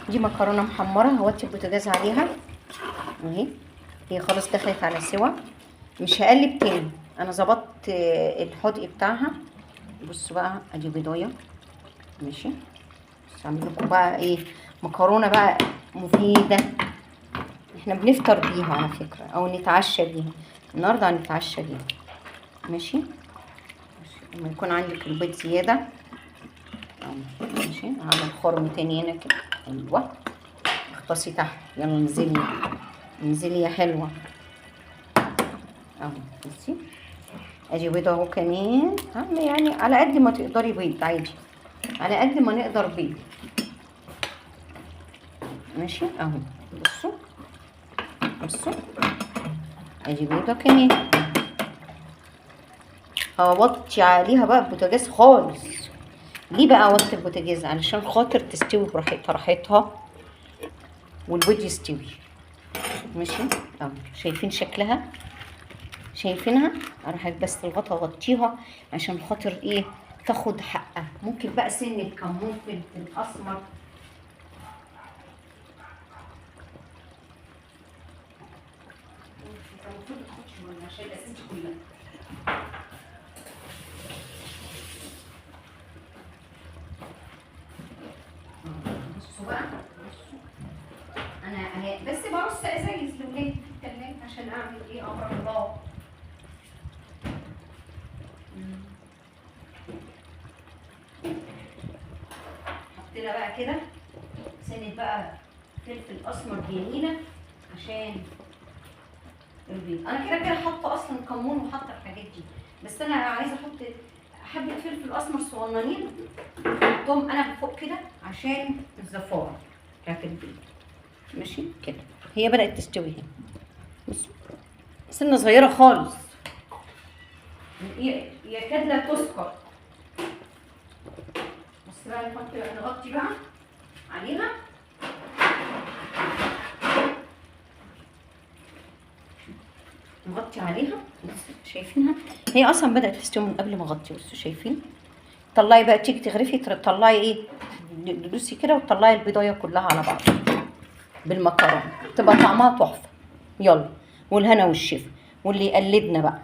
دي مكرونه محمرة، هوطي البوتاجاز عليها اهي، هي خلاص دخلت على سوا، مش هقلب تاني. انا ظبطت الحدق بتاعها. بصوا بقى ادي بيضايه ماشي. بس هعمل لكم بقى ايه، مكرونه بقى مفيدة، احنا بنفطر بيها على فكرة او نتعشى بيها. النهارده هنتعشى بيها ماشي. لما يكون عندك البيض زيادة ماشي. هعمل خرم تاني هنا كده، ايوه اغطسي تحت، يلا انزلي انزلي يا حلوة اهو. بصي ادي بيضة اهو كمان، يعني على قد ما تقدري بيض عادي، على قد ما نقدر بيض ماشي اهو. بصوا بصوا ادي بيضة كمان، هوطي عليها بقى البوتاجاز خالص. ليه بقى اوطي البوتاجاز؟ علشان خاطر تستوي براحتها راحتها والبيض يستوي ماشي اهو. شايفين شكلها؟ شايفينها؟ اروح بس الغطا اغطيها عشان خاطر ايه، تاخد حقها. ممكن بقى سنة كمون، فلفل اسمر، عشان الاساس دي كلها. بصوا بقى، بصوا انا اهي بس برص ازايز لولادي في التلاجة عشان اعمل ايه، امر الله. حطينا بقى كده سنة بقى فلفل اسمر جميلة عشان البيض. انا كده كده حاطه اصلا كمون وحاطه الحاجات دي، بس انا عايزه احط حبه فلفل اسمر صغننين احطهم انا فوق كده عشان الزفاره بتاعت البيض ماشي كده. هي بدات تستوي هنا، بصوا سنة صغيرة خالص يكاد لا تذكر. بس بقى نحط بقى، نغطي بقى عليها. نغطي عليها. بصوا شايفينها؟ هي اصلا بدات تستوي من قبل ما اغطي. بصوا شايفين؟ طلعي بقى، تيجي تغرفي تطلعي ايه، تدوسي كده وتطلعي البيضايه كلها على بعض بالمكرونه، تبقى طعمها تحفة. يلا والهنا والشفا، واللي يقلدنا بقى.